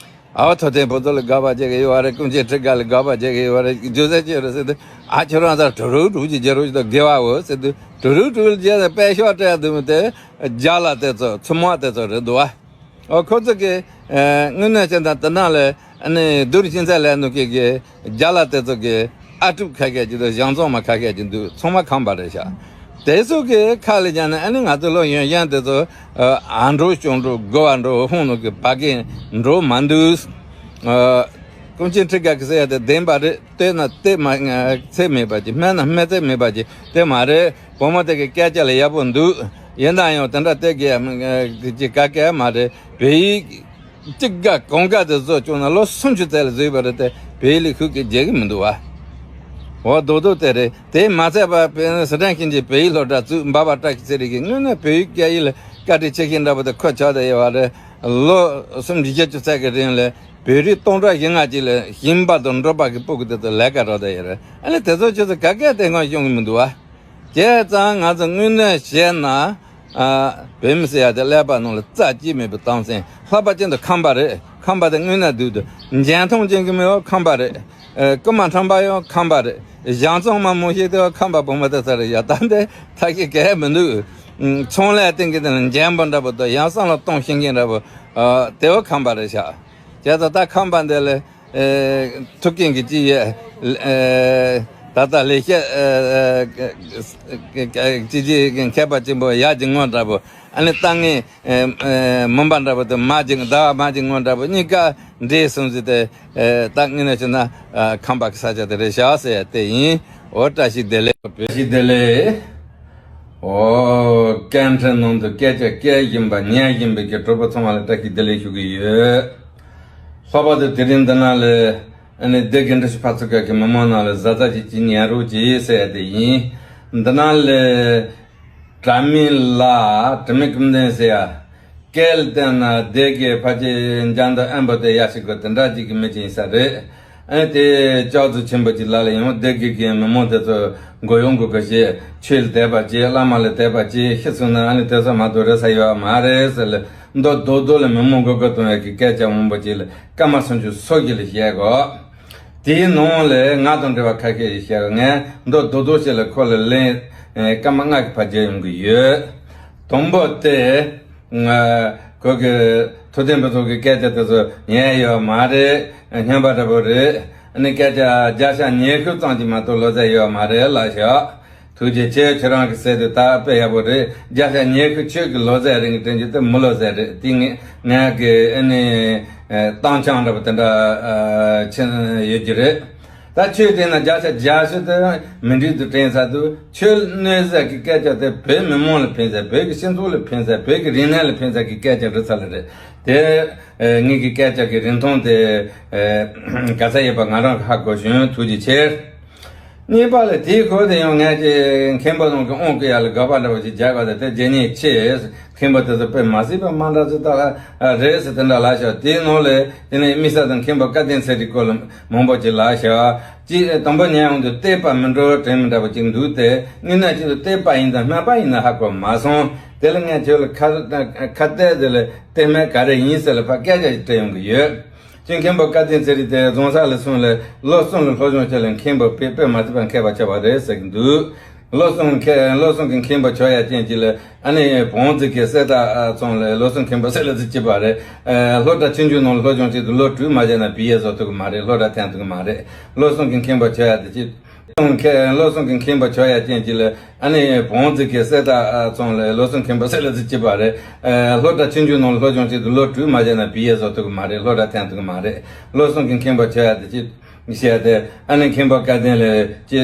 ཨ་བ་ཐོ་ཐེ་ཕོ་ཚོ་ལ་དགག་པ་བྱེད་གི་ཡོད་རེད། ཀུན་མཁྱེན་ཁྲི་ཀ་ལ་དགག་པ་བྱེད་གི་ཡོད་རེད། རྒྱུ་མཚན་ཅི་རེད་ཟེར་དུས། ཨ་ཁྱོད་རང་ཚོ་གྲུ་རུག་གྲུག་ཅིག་རྒྱག་རོགས་བྱེད་དུ། དགེ་བ་འོས་ཟེར་དུས། གྲུ་རུག་གྲུག་རྒྱག་ནས་པད་ཤོག་སྤྲད་འདུག་མི་དེ་རྒྱ་ལ་དེ་ཚོ་ཚུལ་མ་དེ་ཚོ་རེད་འདུག་ཨ། ཨོ་ཁོ་ཚོ་གི་ཨ་དངོས་གནས་བྱས་ན་དེ་ནང་ལ་ཨ་ནི་རྡོ་རྗེ་ཤིང་ཚ་ལས་ནུ་གི་གི་རྒྱ་ལ་དེ་ཚོ་གི་ཨ་ཀྲུག་ཁ་ཁ་ཅིག་འདུག། ཞང་ཚང་མ་ཁ་ཁ་ཅིག་འདུག། ཚང་མ་ཁམས་པ་རེད་ཤག། དེ་ཚོ་གི་ཁ་ལ་བྱས་ན་ཨ་ནི་ང་ཚོ་ལོ་ཡོན་ཡན་དེ་ཚོ་ཨ་འགྲོ་སྐྱོང་འགྲོ་དགོས་པ་འགྲོ་ཧོང་ནུ་གི་བ་གི་འགྲོ་མ་འདུག། ཨ་ཀུན་མཁྱེན་ཁྲི་ཀ་གི་ཟེར་ཡ་དེ་བདེན་པ་རེད། བལྟས་ན་བལྟས་མ་ཚད་མེད་པ་ཅིག། སྨྲས་ན་སྨྲས་ཚད་མེད་པ་ཅིག་དེ་མ་རེད། བུ་མོ་དེ་གི་སྐད་ཆ་ལ་ཡག་པོ་འདུག། ཡིན་ན་ཡང་དེ་འདྲ་བལྟས་གི་ཅིག་ག་གེ་མ་རེད། བོད་ཡིག་གཅིག་དགའ་གང་དགའ་དེ་བཟོ་བཅུག་ན་ལོ་སུམ་ཅུ་ཙམ་ལ་བཟོས་པ་རེད་དེ། བོད་ཡིག་ལ་ཤུགས་ཀྱིས་རྒྱག་གི་མི་འདུག་བ། འོ་རྡོག་རྡོག་དེ་རེད། དེ་མ་ཚད་པ་བོད་སི་ཁྲོན་ཁྱིམ་གྱི་བོད་ཡིག་སློབ་གྲྭ་བཙུགས། འབའ་པ་བཀྲ་ཤིས་ཚེ་རིང་གིས་དངོས་གནས་བོད་ཡིག་སྐད་ཡིག་ལ་བཀའ་དྲིན་ཆེ་ཤོས་འདྲ་པོ་དེ་ཁོ་ཆགས་བསྡད་ཡོད་པ་རེད། ལོ་སུམ་ཅུ་བཞི་བཅུ་ཙམ་གི་རིང་ལ་བོད་རིགས་སྟོང་ཕྲག་བཞི་ལྔ་ཅིག་ལ་ཞིང་པ་དང་འབྲོག་པ་གི་སྤུ་གུ་དེ་ཚོ་ལས་ཀ་རག་བསྡད་ཡོད་རེད། ཨ་ནི་དེ་ཚོ་ཁྱོད་ཚོ་ག་གེ་བསྟན་ཁོམ་ཡོང་གི་མི་འདུག་བ། བྱས་ཙང་ང་ཚོ་དངོས་གནས་བཤད་ན། ཨ་བོད་མི་ཟེར་ཡ་དེ་ཀླད་པ་ནང་ལ་རྩ་གཅིག་མེད་པའི་གཏམ་སེམས། ལྷག་པར་ཅན་དུ་ཁམས་པ་རེད། ཁམས་པ་དེ་དངོས་གནས་སྡུག་འདུག། འཇོན་ཐང་ཅན་གྱི་མི་ཡང་ཁམས་པ་རེད། ཨ་རྐུན་མ་ཁྲམ་པ་ཡང་ཁམས་པ་རེད། ཞང་ཚང་མ་མང་ཤོས་དེ་ཁམས་པ་བུ་མོ་དེ་ཚོ་རེད་ཡ། ད་འདི་ཐ་ཤི་གལ་མི་འདུག། ཨ་ཚོང་ལས་སྟེང་གི་དེ་ལ་འཇོན་པོ་འདྲ་པོ་དང་ཡང་བསམ་བློ་གཏོང་ཤེས་མཁན་འདྲ་པོ་ཨ་དེ་བ་ཁམས་པ་རེད་ཤག། བྱས་ཙང་ད་ཁམས་པ་འདི་ལ་ཨེ་ཐུགས་མཁྱེན་གྱི་ཅི་ཡོད། ཨེ་ད་ལྟ་ལས་བྱེད་ཨེ་ཅི་ཅི་མཁས་པ་ཆེན་པོ་ཡག་གི་ངོ་འདྲ་པོ། ཨ་ནི་ད་ངས་ཨེ་ཨེ་མུན་པ་འདྲ་པོ་དེ་མ་གཅིག་ཟླ་བ་མ་གཅིག་ངོ་འདྲ་པོ་གཉིས་ཀ་འདྲེས་སོང་ཟིག་དེ། ཨེ་ད་ངས་ནས་བྱས་ན་ཨ་ཁམས་པ་གི་ས་ཆ་དེ་རེད་ཤག་ཟེར་ཡ་དེ་ཡིན། འོ་བཀྲ་ཤིས་བདེ་ལེགས། བཀྲ་ཤིས་བདེ་ལེགས། ཨོ། སྐད་འཕྲིན་ནང་དུ་སྐད་ཆ་བཀལ་བཞིན་པ་ཉན་བཞིན་པའི་གི་གྲོགས་པོ་ཚང་མ་ལ་བཀྲ་ཤིས་བདེ་ལེགས་ཞུ་གི་ཡོད། ལྷག་པར་དུ་དེ་རིང་འདི་ན་ལ་ཨ་ནི་སྡེ་དགེ་འདྲ་ཞིག་ཕར་ཚུར་ཁག་གི་མི་མང་ནང་ལ་གཟའ་ཚ་ཅིག་ཅིག་ཉན་རོགས་གྱིས་ཟེར་ཡ་དེ་ཡིན། འདི་ན་ལ་དྲ་མིག་ལ་དྲི་མེད་ཀུན་ལྡན་ཟེར་ཡ། སྐད་ལ་བལྟས་ན་སྡེ་དགེ་ཕལ་ཆེར་འཇང་དང་དབོན་པོ་དེ་ཡ་ཞིག་གི་དེ་འདྲ་ཅིག་གི་མི་ཅིག་ཡིན་ས་རེད། ཨ་ནི་དེ་ལྕགས་རྫི་ཆེན་པོ་ཅིག་ལ་ལ་ཡང་སྡེ་དགེ་གི་མི་མང་དེ་ཚོ་མགོ་གཡོག་མགོ་དགའ་བྱེད། ཆོས་ལ་དད་པ་བྱེད། བླ་མ་ལ་དད་པ་བྱེད། ཤི་སོང་ན་ཨ་ནི་དེ་ཚོ་མ་གཏོགས་རེད་ས་ཡོད་མ་རེད་ཟེར་ལ། མདོ་རྡོག་རྡོག་ལ་མི་མང་མགོ་སྐོར་གཏོང་ཡག་གི་སྐད་ཆ་མང་པོ་ཅིག་ལ་སྐར་མ་སུམ་ཅུ་སོ་བཞི་ལ་བཤད་གོ། དེའི་ནང་ལ་ང་དང་འབྲེལ་བ་ཁ་ཤས་ཤིག་བཤད་གོ། ངས་མདོ་རྡོག་རྡོག་ཅིག་ལ་ཁོ་ལ་ལན་ཨེ་སྐར་མ་ལྔ་གི་ཕར་རྒྱག་ཡོང་གི་ཡོད། དང་པོ་དེ། ང་ཁོ་གི་ཐུབ་བསྟན་ཕུན་ཚོགས་ཀྱི་སྐད་ཆ་དེ་ཚོ་ཉན་ཡོད་མ་རེད། སྙན་པ་འདྲ་པོ་རེད། ཨ་ནི་སྐད་ཆ་བརྒྱ་ཆ་ཉི་ཤུ་ཙམ་གྱིས་མ་གཏོགས་ལོ་ཚད་ཡོད་མ་རེད་ལབ་ཤག། ཐུགས་རྗེ་ཆེ། ཁྱེད་རང་གི་ཟེར་དུས་ད་དཔེ་ཡག་པོ་རེད། བརྒྱ་ཆ་ཉི་ཤུ་ཁྱོད་ཀྱི་ལོ་ཚད་རིང་གི་དྲན་རྒྱུ་དེ་མི་ལོ་ཚད་རེད། དེ་ངས་ངས་གི་ཨ་ནི་ཨ་གཏམ་འཆང་འདྲ་པོ་དེ་འདྲ་ཨ་ཕྱིན་ཡོད་ཀྱི་རེད། ད་ཁྱོད་དེ་ན་བརྒྱ་ཆ་བརྒྱད་ཅུ་དེ་མི་འགྲིག་འདུག་དྲན་ཚར་དུས། ཁྱོད་གནོད་ཟེར་གི་སྐད་ཆ་དེ་བོད་མི་མང་ལ་ཕན་ཟེར། བོད་ཀྱི་སྤྱི་ཚོགས་ལ་ཕན་ཟེར། བོད་ཀྱི་རིག་གནས་ལ་ཕན་ཟེར་གི་སྐད་ཆ་རེད་ཚར་ལ་རེད། དེ་ཨེ་ངེད་ཀྱི་སྐད་ཆ་གི་རིན་ཐང་དེ་ཨེ་ག་ཚད་ཡོད་པ་ང་རང་གི་ཧ་གོ་བྱུང་། ཐུགས་རྗེ་ཆེ། གཉིས་པ་ལ་དེའི་འཁོར་དེ་ཡང་ངས་ཀྱི་མཁན་པོ་རྣམས་ཀྱི་དབང་བསྐུར་ཡ་ལ་དགག་པ་འདྲ་བ་ཞིག་རྒྱག་དགོས་ཏེ། དེ་རྗེ་ཉིད་ཆེ། མཁན་པོ་དེ་ཚོ་དཔེ་མ་སྲིད་པ་མ་འདྲ་ཚོ་ད་རེད་ཟེར་དེ་འདྲ་ལབ་ཤག། དེའི་ནང་ལས་དེ་ནས་དམིགས་བསལ་དུ་མཁན་པོ་བཀའ་བསྟན་ཚེ་རིང་སྐོར་ལ་མང་པོ་ཅིག་ལབ་ཤག། ཅིག་དང་པོ་ཉན་ཡོང་དུས་བསྟོད་པ་མི་འགྲོ་དྲན་མི་འདྲ་བ་ཅིག་འདུག་སྟེ། དངོས་གནས་ཅིག་ཏུ་བསྟོད་པ་ཡིན་དང་སྨད་པ་ཡིན་ན་ཧ་གོ་མ་སོང་། དེ་ལ་ངས་ཁྱོད་ལ་ཁ་ཁ་གཏད་དེ་ལ་བསྟོད་སྨད་ག་རེ་ཡིན་ཟེར་ལ་ཕར་སྐད་ཆ་ཞིག་དྲིས་ཡོང་གི་ཡོད། ཅིག་མཁན་པོ་བཀའ་བསྟན་ཚེ་རིང་དེ་རྫོང་སར་ལ་སོང་ལ་ལོ་གསུམ་ལ་སློབ་སྦྱོང་བྱས་ལ་མཁན་པོ་དཔེ་དཔེ་མ་ཐུབ་པ་མཁས་པ་ཆགས་པ་རེད་ཟེར་གི་འདུག། ལོ་གསུམ་མཁས་ལོ་གསུམ་གྱི་མཁན་པོ་ཆགས་ཡ་རྐྱེན་གྱིས་ལ་ཨ་ནི་བོང་རྫི་གི་གསེར་རྟ་ཚང་ལ་ལོ་གསུམ་མཁན་པོ་ཟེར་ལ་ཚིག་གཅིག་པ་རེད། སློབ་གྲྭ་ཆུང་ཆུང་ནང་ལ་སློབ་སྦྱོང་བྱེད་དུས་ལོ་དྲུག་མ་བྱས་ན་བི་ཨེ་བཟོ་ཐུབ་ཀྱི་མ་རེད། སློབ་གྲྭ་ཐོན་ཐུབ་ཀྱི་མ་རེད། ལོ་གསུམ་གྱི་མཁན་པོ་ཆགས་ཡ་དེ་ཅི། ལོ་གསུམ་མཁས་ལོ་གསུམ་གྱི་མཁན་པོ་ཆགས་ཡ་རྐྱེན་གྱིས་ལ་ཨ་ནི་བོང་རྫི་གི་གསེར་རྟ་ཚང་ལ་ལོ་གསུམ་མཁན་པོ་ཟེར་ལ་ཚིག་གཅིག་པ་རེད། སློབ་གྲྭ་ཆུང་ཆུང་ནང་ལ་སློབ་སྦྱོང་བྱེད་དུས་ལོ་དྲུག་མ་བྱས་ན་བི་ཨེ་བཟོ་ཐུབ་ཀྱི་མ་རེད། སློབ་གྲྭ་ཐོན་ཐུབ་ཀྱི་མ་རེད། ལོ་གསུམ་གྱི་མཁན་པོ་ཆགས་ཡ་དེ་ཅི། བཤད་དེ་ཨ་ནི་མཁན་པོ་བཀའ་བསྟན་ལ་ཅི་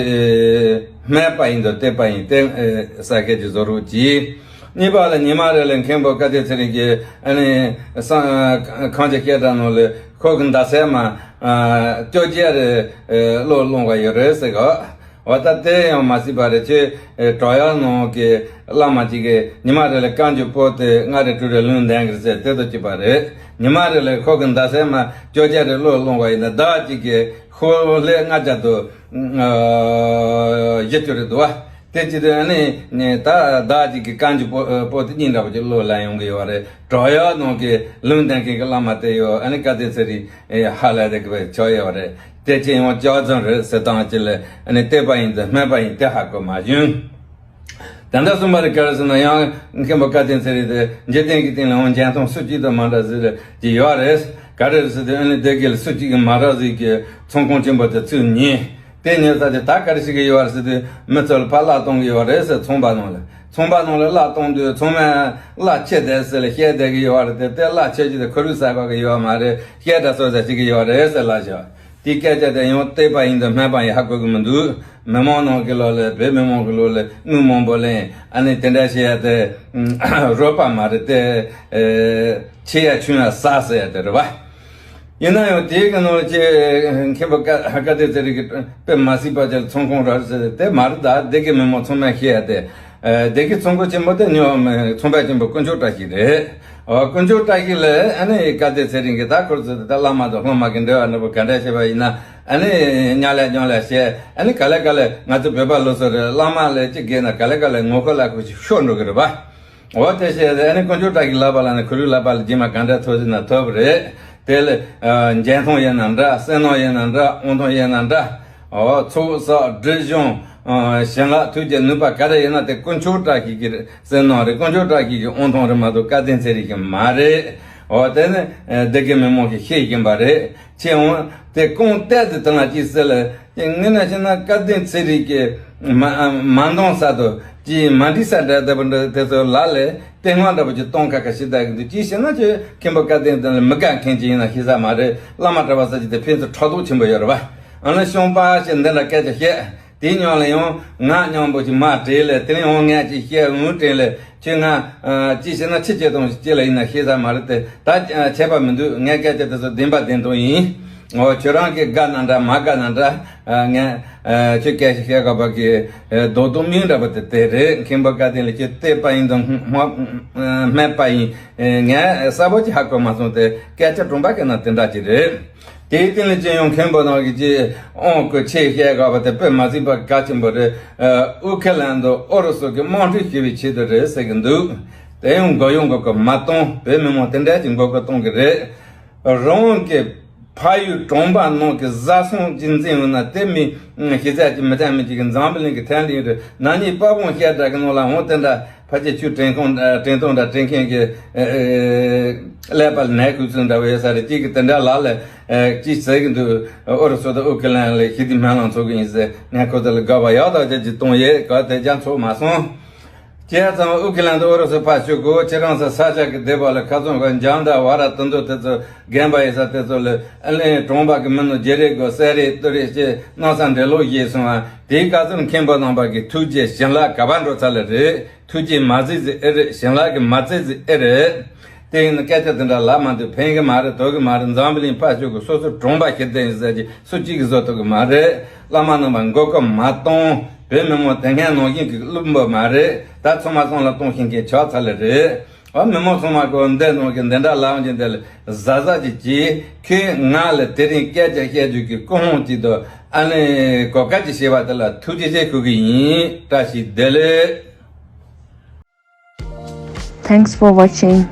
སྨད་པ་ཡིན་དང་བསྟོད་པ་ཡིན་ཏེ་ས་སྐད་ཅིག་བཟོ་རོགས་གྱིས། གཉིས་པ་ལ་ཉི་མ་རེ་ལ་མཁན་པོ་བཀའ་བསྟན་ཚེ་རིང་གིས་ཨ་ནི་སང་ཁང་ཆེན་སྐད་གྲགས་ནང་ལ་ཁོ་གི་མདའ་ཚད་མ་ཨ་བཅོ་བརྒྱད་རེ་ཨ་བློས་བླངས་པ་ཡོད་རེད་ཟེར་གོ། འོ་ད་དེ་ཡང་མ་སྲིད་པ་རེད། ཁྱོད་ཨེ་བྲག་གཡབ་ནང་གི་བླ་མ་གཅིག་གིས་ཉི་མ་རེ་ལ་བཀའ་འགྱུར་པོ་ཏི་ལྔ་རེ་དྲུག་རེ་ལུང་བསྟན་གི་ཟེར་དེ་དང་གཅིག་པ་རེད། ཉི་མ་རེ་ལ་ཁོ་གི་ཟླ་ཟེར་མ་བཅོ་བརྒྱད་རེ་བློས་བསླངས་པ་ཡིན་ན་ཟླ་གཅིག་གི་ཤོག་ལྷེ་ལྔ་བརྒྱ་དང་ཨ་བཞི་བཅུ་རེ་འདུག་བ། དེ་གཅིག་དུ་ཨ་ནི་ནི་ད་ཟླ་གཅིག་གི་བཀའ་འགྱུར་པོ་ཨ་པོ་ཏི་གཉིས་འདྲ་པོ་ཅིག་བློས་བསླངས་ཡོང་གི་ཡོད་རེད། བྲག་གཡབ་ནང་གི་ལུང་བསྟན་མཁན་གི་བླ་མ་དེ་ཡོད། ཨ་ནི་བཀའ་བསྟན་ཚེ་རིང་ཨེ་ཧ་ལས་དེ་གི་བས་ཆོག་ཡོད་རེད། དེ་ཅི་ཡང་ལྕགས་རྫུན་རེད་ཟེར་སྟངས་ཅིག་ལ་ཨ་ནི་བལྟས་པ་ཡིན་དང་སྨྲས་པ་ཡིན་དེ་ཧ་གོ་མ་བྱུང་། ད་ལྟ་གསུངས་པ་རེད། ག་རེ་ཟེར་ན་ཡང་མཁན་པོ་བཀའ་བསྟན་ཚེ་རིང་དེ་འཇིག་རྟེན་གྱི་སྟེང་ལ་འོང་འཇོན་ཐང་སུ་གཅིག་དང་མ་འདྲ་ཟེར་གྱི་ཡོད་རེད། ག་རེ་ཟེར་དུས་ཨ་ནི་སྡེ་དགེ་ལ་སུ་གཅིག་གིས་མ་རག་ཟིག་གི་ཚོང་ཁང་ཆེན་པོ་དེ་ཚུར་ཉོས། དེ་ཉོས་ས་དེ་ད་ག་རེ་བྱེད་ཀྱི་ཡོད་རེད་ཟེར་དུས་མི་ཚོ་ལ་ཕར་གླ་གཏོང་གི་ཡོད་རེད་ཟེར། ཚོང་པ་ནང་ལ་ཚོང་པ་ནང་ལ་གླ་གཏོང་དུས་ཚང་མས་གླ་ཆད་བསྡད་ཟེར་ལ་བཤད་བསྡད་ཀྱི་ཡོད་རེད་དེ། དེ་གླ་ཆད་རྒྱུ་དེ་ཁོར་ཡུག་གསར་པ་གི་ཡོད་མ་རེད། བཤད་གྲྭ་སོ་ས་བྱེད་ཀྱི་ཡོད་རེད་ཟེར་ལབ་བཞག་དེའི་སྐད་ཆ་དེ་ཡང་བལྟས་པ་ཡིན་དང་སྨྲས་པ་ཡིན་ཧ་གོ་གི་མི་འདུག་མི་མང་ནང་གི་ལོགས་ལ་བོད་མི་མང་གི་ལོགས་ལ་དངུལ་མང་པོ་ལེན་ཨ་ནི་དེ་འདྲ་བྱེད་ཡ་དེ་རོགས་པ་མ་རེད་དེ། ཨེ་ཆེ་ཡ་ཆུང་ཡ་ཟ་ཟེར་ཡ་དེ་རེད་བ། ཡིན་ན་ཡང་དེའི་གི་ནང་ལ་ཅིག་མཁན་པོ་བཀའ་བཀའ་བསྟན་ཚེ་རིང་གི་དཔེ་མ་སྲིད་པ་ཅིག་ཚོང་ཁང་རག་ཟེར་དེ་མ་རེད། ད་སྡེ་དགེ་མི་མང་ཚང་མས་ཤེས་ཡ་དེ། ཨ་སྡེ་དགེ་ཚོང་ཁང་ཆེན་མོ་དེ་ཉོ་མི་ཚོང་པ་ཆེན་པོ་དཀོན་མཆོག་བཀྲ་ཤིས་རེད། ཨོ་དཀོན་མཆོག་བཀྲ་ཤིས་ལ་ཨ་ནི་བཀའ་བསྟན་ཚེ་རིང་གིས་ད་ཁོ་ཚོ་ད་བླ་མ་དང་སློབ་མ་གི་འབྲེལ་བ་འདྲ་པོ་ག་འདྲ་བྱས་པ་ཡིན་ན་ཨ་ནི་ཉག་ལས་ཉོག་ལས་བྱས། ཨ་ནི་ག་ལེ་ག་ལེ་ང་ཚོ་བོད་པ་ལོ་སོ་རེད། བླ་མ་ལ་ཅིག་དགོས་ན་ག་ལེ་ག་ལེ་ངོ་ཤོར་ལ་ཁུ་ཅིག་ཤོར་འགྲོ་གི་རེད་པ། འོ་དེ་བྱས་ཏེ་ཨ་ནི་དཀོན་མཆོག་བཀྲ་ཤིས་ལག་པ་ལ་ནི་ཁོར་ཡུག་ལག་པ་ལ་རྗེས་མ་ག་འདྲ་ཐོབ་ཟིན་ན་ཐོབ་རེད། དེ་ལ་ཨ་འཇོན་ཐང་ཡིན་ན་འདྲ། སེམས་ནང་ཡིན་ན་འདྲ། དབང་ཐང་ཡིན་ན་འདྲ། འོ་ཚོགས་བསགས་སྒྲིབ་སྦྱོང་ཨ་བྱིན་རླབས་ཐུགས་ཀྱི་ནུས་པ་ག་རེ་ཡིན་ན་དེ་དཀོན་མཆོག་བཀྲ་ཤིས་ཀྱི་སེམས་ནང་རེད། དཀོན་མཆོག་བཀྲ་ཤིས་ཀྱི་དབང་ཐང་རེད་མ་གཏོགས་བཀའ་བསྟན་ཚེ་རིང་གི་མ་རེད། འོ་དེ་ནི་ཨ་སྡེ་དགེ་མི་མང་གིས་ཤེས་བཞིན་པ་རེད། ཁྱེད་འོང་དེ་གང་ལྟར་དུ་དེ་ལ་ཅི་ཟེར་ལ། ངས་ན་བྱས་ན་བཀའ་བསྟན་ཚེ་རིང་གི་མ་མ་འདང་ས་དང་ཅི་མ་འགྲིག་ས་འདྲ་ལྟ་བུ་འདྲ་དེ་ཚོ་ལ་ལས་བསྟན་དབང་འདྲ་པོ་ཅིག་གཏོང་ཁ་ཁ་ཞིག་ལྟ་གི་འདུག་ཅི་ཞེ་ན་ཁྱོད་མཁན་པོ་བཀའ་བསྟན་དེ་ལ་མི་དགའ་མཁན་ཅིག་ཡིན་ན་ཤེས་ས་མ་རེད། བླ་མ་གྲྭ་པ་ས་ཅིག་དེ་ཕན་ཚུན་ཕྲག་དོག་ཆེན་པོ་ཡོད་རེད་པ། ཨ་ནི་གཤོང་པ་ཞིག་འདི་འདྲ་སྐད་ཆ་བཤད། དེའི་ཉམས་ལ་ཡང་ང་མཉམ་པོ་ཅིག་མ་བྲེལ་ལས་དེ་ཡང་ངས་ཅིག་བཤད་འུ་དྲན་ལས་ཁྱོད་ང་ཅི་ཞེ་ན་ཕྱི་ཅི་གཏོང་ཅི་ལ་ཡིན་ན་ཤེས་ས་མ་རེད་དེ། ད་ཆད་པ་མི་འདུག་ངས་སྐད་ཆ་དེ་ཚོ་བདེན་པ་བདེན་དོན་ཡིན། འོ་ཁྱོད་རང་གིས་དགའ་ན་འདྲ་མ་དགའ་ན་འདྲ། ངས་ཁྱོད་སྐད་ཆ་བཤད་ག་པ་གི་རྡོག་རྡོག་མིང་འདྲ་པོ་དེ་དེ་རེད། མཁན་པོ་བཀའ་བསྟན་ལ་ཁྱོད་བལྟས་པ་ཡིན་དང་སྨྲས་པ་ཡིན། ངས་གསལ་པོ་ཅིག་ཧ་གོ་མ་སོང་སྟེ་སྐད་ཆ་གྲུང་པ་གི་ན་དེ་འདྲ་ཅིག་རེད། དེའི་སྟེང་ལ་ཅི་ཡང་མཁན་པོ་ནང་གི་ཅི་དབང་བསྐུར་ཆེད་བཤད་ག་པ་དེ་དཔེ་མ་སྲིད་པ་གལ་ཆེན་པོ་རེད། ཨུ་ཁེ་ལན་དུ་ཨུ་རུ་སུ་གི་དམག་འཁྲུག་ཞི་བའི་ཆེད་དུ་རེད་ཟེར་གི་འདུག་དེ་ཡང་མགོ་གཡོག་མགོ་སྐོར་མ་གཏོང་། བོད་མི་མང་དེ་འདྲ་ཅིག་མགོ་སྐོར་གཏོང་གི་རེད། རང་གི་ཕ་ཡུལ་གྲོང་པ་ནང་གི་བཟའ་ཚང་གཅིག་འཛིན་ཡོང་ན་དེ་མི་ཤི་ཚད་ཀྱི་མི་ཚད་མི་གཅིག་གི་འཛམ་བུ་གླིང་གི་ཐད་ལ་ཡོད་རེད། ན་ནིང་དཔའ་བོ་བཤད་གྲྭ་གི་ནང་ལ་འོང་དེ་འདྲ་ཕལ་ཆེར་ཆུ་དྲན་ཁང་དྲན་ཐོང་འདྲ་དྲན་མཁན་གྱི་ཀླད་པ་ལ་ནད་ཁུག་ཚུལ་འདྲ་བོ་ཡོད་ས་རེད། གཅིག་གིས་དེ་འདྲ་ལ་ལས་གཅིག་ཟེར་གི་འདུག་ཨུ་རུ་སུ་དང་ཨུ་ཀི་ལན་ལ་ཞི་བདེ་སྨོན་ལམ་འཚོགས་གི་ཡིན་ཟེར། ངས་ཁོ་ཚོ་ལ་དགའ་བ་ཡག་ཐག་ཆོད་ཅིག་གཏོང་ཡས་ག་དེ་རྒྱ་འཚོགས་མ་སོང་། བྱས་ཙང་ཨུ་ཀི་ལན་དང་ཨུ་རུ་སུ་ཕར་ཞོག་གོ་ཁྱེད་རང་ཚོ་ས་ཆ་གི་སྡེ་བ་ལ་ཁ་ཚོན་ག་འཇང་དང་བ་ར་དུ་འདུག་དེ་ཚོ་རྒན་པ་ཡིན་ས་དེ་ཚོ་ལ་ཨ་ལེ་གྲོང་པ་གི་མི་ནོ་རྒྱ་རེ་གོ་སེ་རེ་ཏུ་རེ་ཅེ་གནང་ས་འདྲེ་ལོག་བཞེས་སོང་ཨ། དེའི་སྐབས་སུ་མཁན་པོ་རྣམ་པ་གི་ཐུགས་རྗེ་བྱིན་རླབས་ག་པར་འགྲོ་ཚར་ལེ་རེད། ཐུགས་རྗེ་མ་བརྩི་ཟིག་ཨེ་རེད། བྱིན་རླབས་ཀྱི་མ་བརྩི་ཟིག་ཨེ་རེད། དེ་ཡིན་ན་སྐད་ཆ་དེ་འདྲ་ལབ་མ་འདུག་ཕན་གི་མ་རེད། དོ་གི་མ་རེད། འཛམ་བུ་གླིང་ཕར་ཕྱོགས་ཀྱི་སོ་སོ་གྲོང་པ་ཤེས་ལྡན་ཡིན་ཟེར་གྱི་སུ་གཅིག་གིས་བཟོ་ཐུབ་གི་མ་རེད། བླ་མ་རྣམ་པ་མགོ་སྐོར་མ་གཏོང་། བོད་མི་མང་དེ་སྔའི་ནང་བཞིན་གྱི་བླུན་པོ་མ་རེད། ད་ཚང་མ་སང་ལ་གཏོང་ཤེས་མཁན་ཆགས་ཚར་ལེ་རེད། ཨ་མི་མང་ཚང་མ་གོ་འདི་ནང་གི་འདི་འདྲ་ལབ་ཀྱི་འདི་ལ་གཟབ་གཟབ་ཅིག་གྱིས། ཁྱོད་ང་ལ་དེ་རིང་སྐད་ཆ་བཤད་རྒྱུ་གི་ཀུན་སློང་ཅིག་དང་ཨ་ནི་གོ་སྐབས་ཅིག་བྱས་པ་དེ་ལ་ཐུགས་རྗེ་ཆེ་ཞུ་གི་ཡིན། བཀྲ་ཤིས་བདེ་ལེགས། Thanks for watching.